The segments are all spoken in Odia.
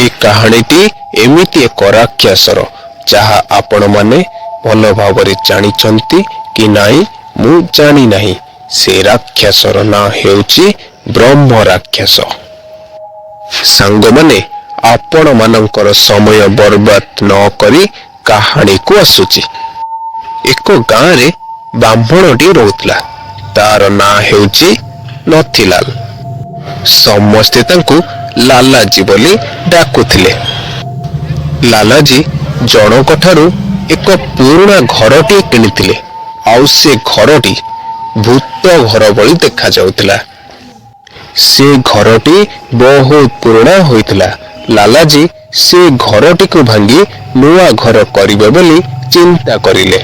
ଏ କାହାଣୀଟି ଏମିତି ଏକ ରାକ୍ଷସର, ଯାହା ଆପଣମାନେ ଭଲ ଭାବରେ ଜାଣିଛନ୍ତି କି ନାହିଁ ମୁଁ ଜାଣିନାହିଁ। ସେ ରାକ୍ଷସର ନାଁ ହେଉଛି ବ୍ରହ୍ମ ରାକ୍ଷସ। ସାଙ୍ଗମାନେ, ଆପଣମାନଙ୍କର ସମୟ ବର୍ବାଦ ନ କରି କାହାଣୀକୁ ଆସୁଛି। ଏକ ଗାଁରେ ବ୍ରାହ୍ମଣଟିଏ ରହୁଥିଲା। ତାର ନାଁ ହେଉଛି ନଥିଲାଲ। ସମସ୍ତେ ତାଙ୍କୁ ଲାଲାଜୀ ବୋଲି ଡାକୁଥିଲେ। ଲାଲାଜୀ ଜଣଙ୍କ ଠାରୁ ଏକ ପୁରୁଣା ଘରଟିଏ କିଣିଥିଲେ, ଆଉ ସେ ଘରଟି ଭୂତ ଘର ଭଳି ଦେଖାଯାଉଥିଲା। ସେ ଘରଟି ବହୁତ ପୁରୁଣା ହୋଇଥିଲା। ଲାଲାଜୀ ସେ ଘରଟିକୁ ଭାଙ୍ଗି ନୂଆ ଘର କରିବେ ବୋଲି ଚିନ୍ତା କରିଲେ।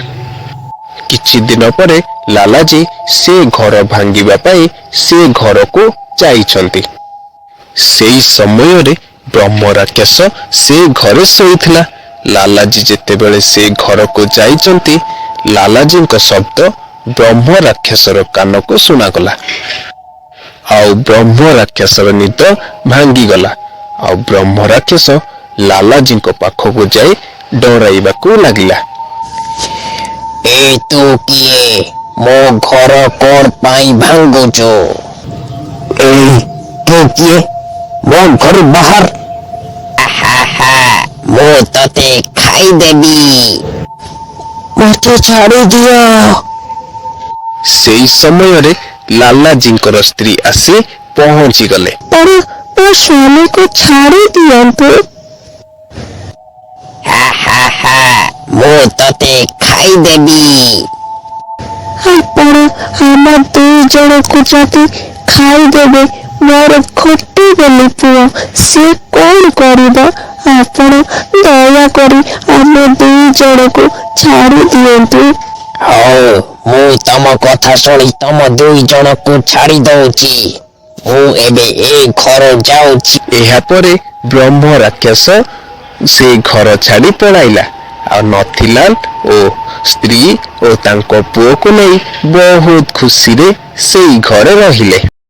କିଛି ଦିନ ପରେ ଲାଲାଜୀ ସେ ଘର ଭାଙ୍ଗିବା ପାଇଁ ସେ ଘରକୁ ଯାଇଛନ୍ତି। ସେଇ ସମୟରେ ବ୍ରହ୍ମ ରାକ୍ଷସ ସେ ଘରେ ଶୋଇଥିଲା। ଲାଲାଜୀ ଯେତେବେଳେ ସେ ଘରକୁ ଯାଇଛନ୍ତି, ଲାଲାଜୀଙ୍କ ଶବ୍ଦ ବ୍ରହ୍ମ ରାକ୍ଷସର କାନକୁ ଶୁଣାଗଲା ଆଉ ବ୍ରହ୍ମ ରାକ୍ଷସର ନିଦ ଭାଙ୍ଗିଗଲା। ଆଉ ବ୍ରହ୍ମ ରାକ୍ଷସ ଲାଲାଜୀଙ୍କ ପାଖକୁ ଯାଇ ଡରାଇବାକୁ ଲାଗିଲା। ଏ, ତୁ କିଏ? ମୋ ଘର କଣ ପାଇଁ ଭାଙ୍ଗୁଛୁ? ଏଇ, ତୁ କିଏ? ମୋ ଘରୁ ବାହାର। ଆହା, ମୁଁ ତତେ ଖାଇଦେବି। ମତେ ଛାଡ଼ି ଦିଅ। ସେଇ ସମୟରେ ଲାଲାଜୀଙ୍କର ସ୍ତ୍ରୀ ଆସି ପହଞ୍ଚିଗଲେ। ଆପଣ ମୋ ସ୍ୱାମୀକୁ ଛାଡ଼ି ଦିଅନ୍ତୁ। ହା ହା, ମୁଁ ତତେ ଖାଇଦେବି। ଆପଣ ଆମ ଦୁଇ ଜଣକୁ ଯଦି ଖାଇଦେବେ, ମୋର ଗୋଟେ ବୋଲି ପୁଅ, ସେ କଣ କରିବ? ଆପଣ ଦୟାକରି ଆମ ଦୁଇ ଜଣକୁ ଛାଡ଼ି ଦିଅନ୍ତୁ। ହଉ, ମୁଁ ତମ କଥା ଶୁଣି ତମ ଦୁଇ ଜଣକୁ ଛାଡ଼ି ଦଉଛି। ମୁଁ ଏବେ ଏ ଘରୁ ଯାଉଛି। ଏହାପରେ ବ୍ରହ୍ମ ରାକ୍ଷସ ସେ ଘର ଛାଡ଼ି ପଳାଇଲା ଆଉ ନଥିଲାଲ ଓ ସ୍ତ୍ରୀ ଓ ତାଙ୍କ ପୁଅକୁ ନେଇ ବହୁତ ଖୁସିରେ ସେଇ ଘରେ ରହିଲେ।